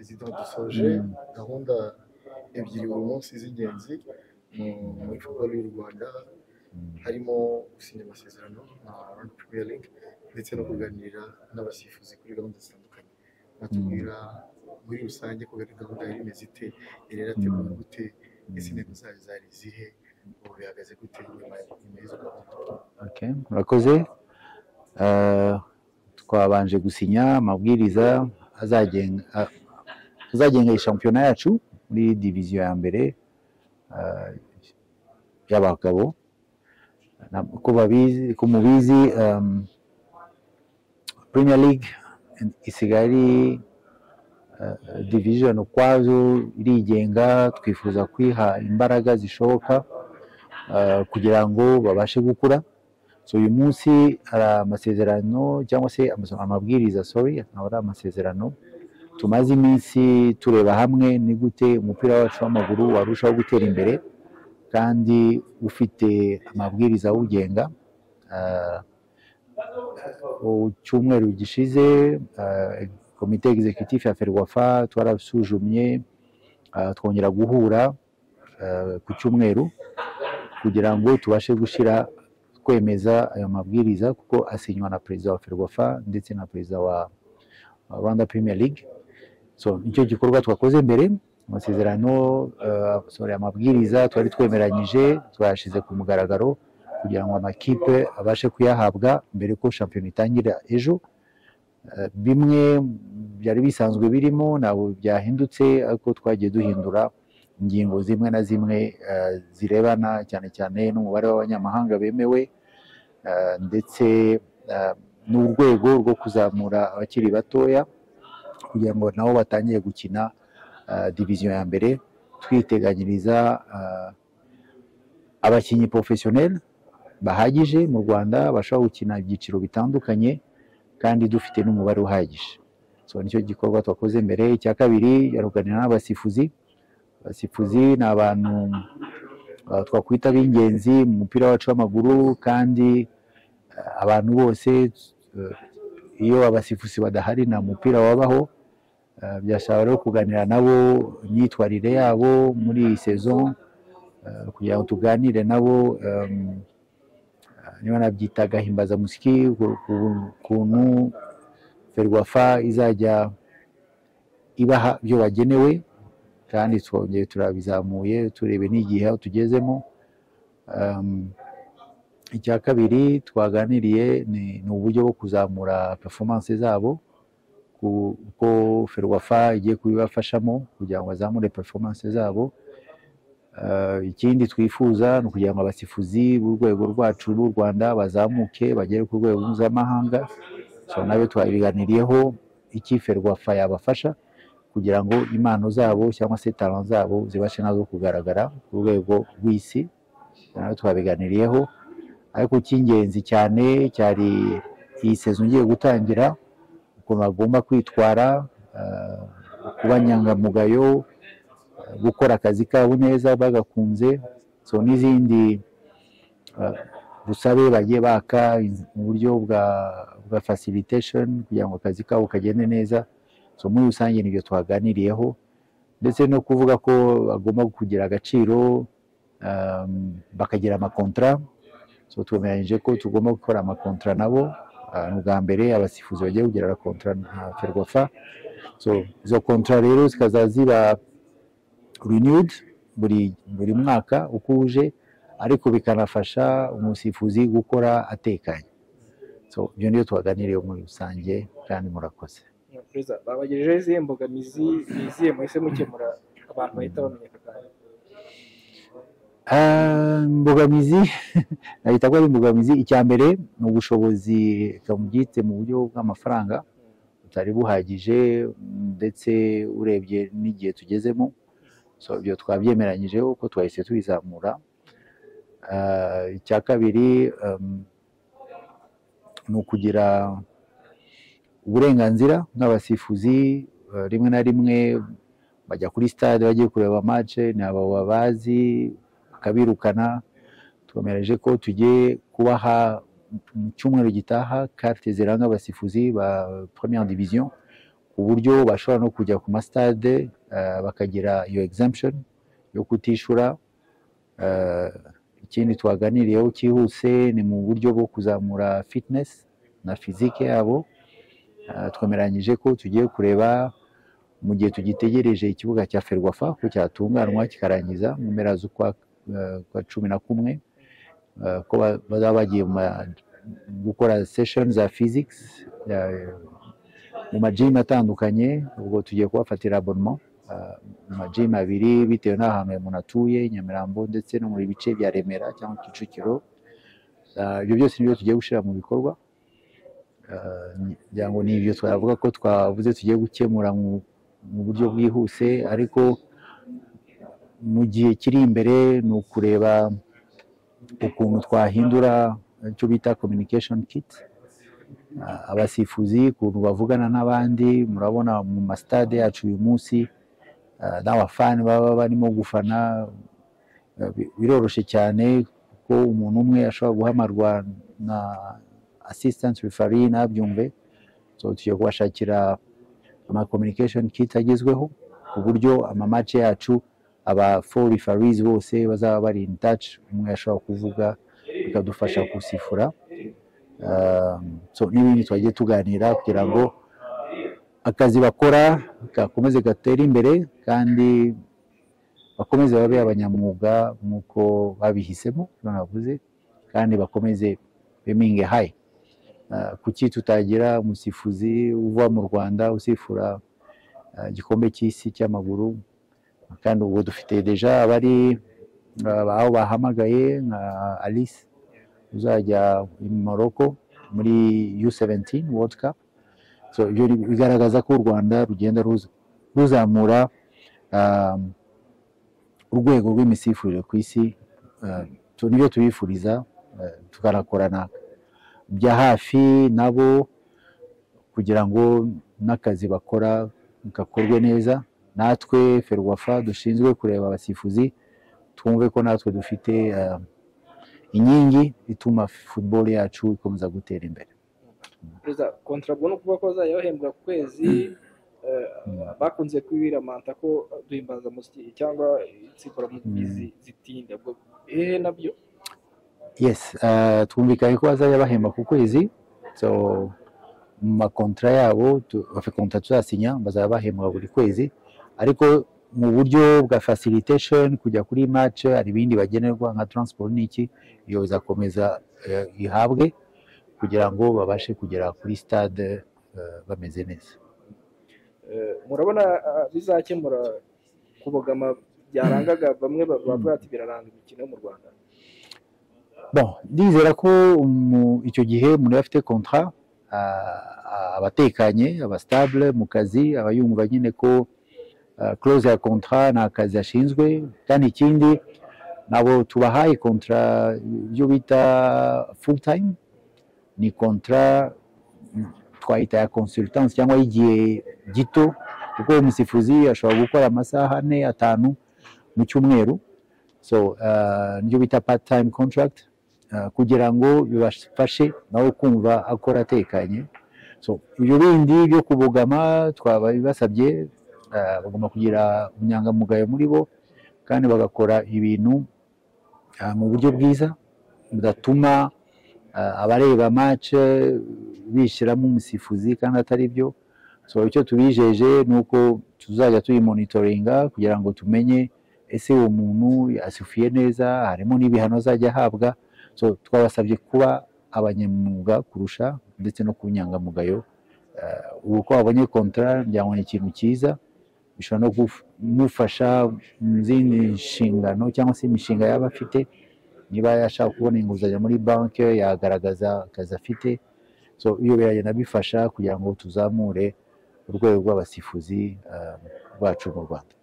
Perezida, dusoje gahunda ebyiri buri munsi z'ingenzi muri football y'u Rwanda, harimo gusinya amasezerano na Rwanda Premier League ndetse no kuganira n'abasifuzi kuri gahunda zitandukanye. Batubwira muri rusange ko gahunda yari imeze ite, yari yarateguwe gute, ese intego zayo zari izihe, ubu bihagaze gute nyuma y'izo gahunda? Okay, murakoze. Twabanje gusinya amabwiriza azagenga iyi shampiyona yacu muri diviziyo ya mbere y'abagabo. Uko babizi, ko mubizi, Premier League isigaye ari division ukwazo, irigenga. Twifuza kwiha imbaraga zishoboka kugira ngo babashe gukura. So uyu munsi hari amasezerano cyangwa se amabwiriza, sorry, ntabwo ari amasezerano, tumaze iminsi tureba hamwe ni gute umupira wacu w'amaguru warushaho gutera imbere kandi ufite amabwiriza awugenga. Cyumweru gishize komite executive ya FERWAFA twarasuzumye, twongera guhura ku cyumweru kugira ngo tubashe gushyira kwemeza ayo mabwiriza, kuko asinywa na perezida wa FERWAFA ndetse na perezida wa Rwanda Premier League. So nicyo gikorwa twakoze mbere. Amasezerano, sorry, amabwiriza twari twemeranyije twayashize ku mugaragaro kugira ngo amakipe abashe kuyahabwa mbere ko shampiyona itangira ejo. Bimwe byari bisanzwe birimo, ntabwo byahindutse, ariko twagiye duhindura ingingo zimwe na zimwe zirebana cyane cyane n'umubare w'abanyamahanga bemewe, ndetse n'urwego rwo kuzamura abakiri batoya kugira ngo nabo batangire gukina division ya mbere, twiteganyiriza abakinnyi professionnel bahagije mu Rwanda bashobora gukina ibyiciro bitandukanye kandi dufite n'umubare uhagije. So nicyo gikorwa twakoze mbere. Icya kabiri, yaruganira n'abasifuzi. Abasifuzi ni abantu twakwita b'ingenzi mu mupira wacu w'amaguru, kandi abantu bose, iyo abasifuzi badahari nta mupira wabaho. Byasaba rero kuganira nabo imyitwarire yabo muri iyi saison, kugira ngo tuganire nabo, niba nabyita agahimbazamusyi, ukuntu FERWAFA izajya ibaha ibyo bagenewe, kandi twongeye turabizamuye turebe n'igihe aho tugezemo. Icya kabiri twaganiriye ni uburyo bwo kuzamura performance zabo, kuko FERWAFA igiye kubibafashamo kugira ngo bazamure performance zabo. Ikindi twifuza ni ukugira ngo abasifuzi b'urwego rwacu rw'u Rwanda bazamuke bagere ku rwego mpuzamahanga. So nabyo twabiganiriyeho, iki FERWAFA yabafasha kugira ngo impano zabo cyangwa se talent zabo zibashe nazo kugaragara ku rwego rw'isi, nabyo twabiganiriyeho. Ariko icy'ingenzi cyane cyari iyi saison igiye gutangira, ukuntu bagomba kwitwara, kuba nyangamugayo, gukora akazi kabo neza bagakunze, so n'izindi busabe bagiye baka mu buryo bwa facilitation kugira ngo akazi kabo kagende neza. So muri rusange nibyo twaganiriyeho, ndetse no kuvuga ko bagomba kugira agaciro, bakagira amakontra. So twemeranyije ko tugomba gukora amakontra nabo. Ni ubwa mbere abasifuzi bagiye kugira kontra na FERWAFA. So izo kontra rero zikaza ziba renewed buri mwaka uko uje, ariko bikanafasha umusifuzi gukora atekanye. So ibyo niyo twaganiriye muri rusange, kandi murakoze. Perezida, babagejejeho izihe mbogamizi, ni izihe muhise mukemura abantu bahita bamenya aka kanya? Imbogamizi nahita ko ari imbogamizi. Icya mbere ni ubushobozi, kamubyite mu buryo bw'amafaranga butari buhagije, ndetse urebye n'igihe tugezemo. So ibyo twabyemeranyijeho ko twahise tubizamura. Icya kabiri ni ukugira uburenganzira nk'abasifuzi. Rimwe na rimwe bajya kuri stade bagiye kureba match, ni aba babazi bakabirukana. Twemereje ko tugiye kubaha mu cyumweru gitaha carte ziranga abasifuzi ba première division, ku buryo bashobora no kujya ku masitade bakagira iyo exemption yo kutishura. Ikindi twaganiriyeho cyihuse ni mu buryo bwo kuzamura fitness na physique yabo. Twemeranyije ko tugiye kureba mu gihe tugitegereje ikibuga cya Ferwafa ko cyatunganwa kikarangiza mu mpera z'ukwa 11, ko bazaba bagiye gukora session za physics mu magym atandukanye. Ubwo tugiye kubafatira abonnement mu magym abiri bitewe n'ahantu umuntu atuye, Nyamirambo ndetse no mu bice bya Remera cyangwa Kicukiro. Ibyo byose nibyo tugiye gushyira mu bikorwa. Ngira ngo ni ibyo twavuga ko twavuze tugiye gukemura mu buryo bwihuse, ariko mu gihe kiri imbere ni ukureba ukuntu twahindura icyo bita communication kit, abasifuzi ukuntu bavugana n'abandi. Murabona mu masitade yacu uyu munsi n'abafani baba barimo gufana, biroroshye cyane kuko umuntu umwe ashobora guhamarwa na assistant referee ntabyumve. So tugiye kubashakira ama communication kit agezweho ku buryo ama match yacu aba four referees bose bazaba bari in touch, umwe ashobora kuvuga bikadufasha gusifura. So n'ibindi twagiye tuganira kugira ngo akazi bakora gakomeze gatere imbere kandi bakomeze babe abanyamwuga nk'uko babihisemo navuze, kandi bakomeze beminge high. Kuki tutagira umusifuzi uva mu Rwanda usifura igikombe cy'isi cy'amaguru? Kandi ubwo dufite deja abari aho bahamagaye nka Alice uzajya i Morocco muri U17 World Cup. So ibyo bigaragaza ko u Rwanda rugenda ruzamura urwego rw'imisifurire ku isi. Nibyo tubifuriza, tukanakorana bya hafi nabo kugira ngo n'akazi bakora gakorwe neza. Natwe Ferwafa dushinzwe kureba abasifuzi twumve ko natwe dufite inkingi ituma football yacu ikomeza gutera imbere. Perezida, kontra no kuvuga ko bazajya bahembwa ku kwezi, bakunze kwiramanta ko duhimbaza muziki cyangwa insimburamubyizi zitinda, hehe nabyo? Yes, twumvikanye ko bazajya bahemba ku kwezi. So mu makontra yabo bafite kontra tuzasinya, bazaba bahembwa buri kwezi, ariko mu buryo bwa facilitation kujya kuri match hari ibindi bagenerwa nka transport n'iki, iyo izakomeza ihabwe kugira ngo babashe kugera kuri stade bameze neza. Murabona bizakemura kubogama byarangaga bamwe bavuga ati biraranga imikino yo mu Rwanda? Bon, ndizera ko icyo gihe umuntu afite contrat abatekanye, aba stable mu kazi, aba yumva nyine ko clause ya contrat ni akazi ashinzwe. Kandi ikindi nabo tubahaye contrat ibyo bita full time, ni contrat twayita ya consultance cyangwa y'igihe gito, kuko umusifuzi ashobora gukora amasaha 4 5 mu cyumweru. So nibyo bita part time contract, kugira ngo bibafashe nawe kumva akora atekanye. So ibyo bindi byo kubogama twabibasabye, bagomba kugira ubunyangamugayo muri bo kandi bagakora ibintu mu buryo bwiza budatuma abareba match bishyiramo umusifuzi kandi atari byo. So icyo tubijeje ni uko tuzajya tuyimonitoringa kugira ngo tumenye ese uwo muntu yasifuye neza, harimo n'ibihano azajya ahabwa. So twabasabye kuba abanyamwuga kurusha ndetse no ku nyangamugayo. Ubu ko babonye contrat ngira ngo ni ikintu cyiza, bishobora no kumufasha mu zindi nshingano cyangwa se imishinga yaba afite. Niba yashaka kubona inguzanyo muri banki yagaragaza akazi afite. So iyo biragenda bifasha kugira ngo tuzamure urwego rw'abasifuzi bacu mu Rwanda.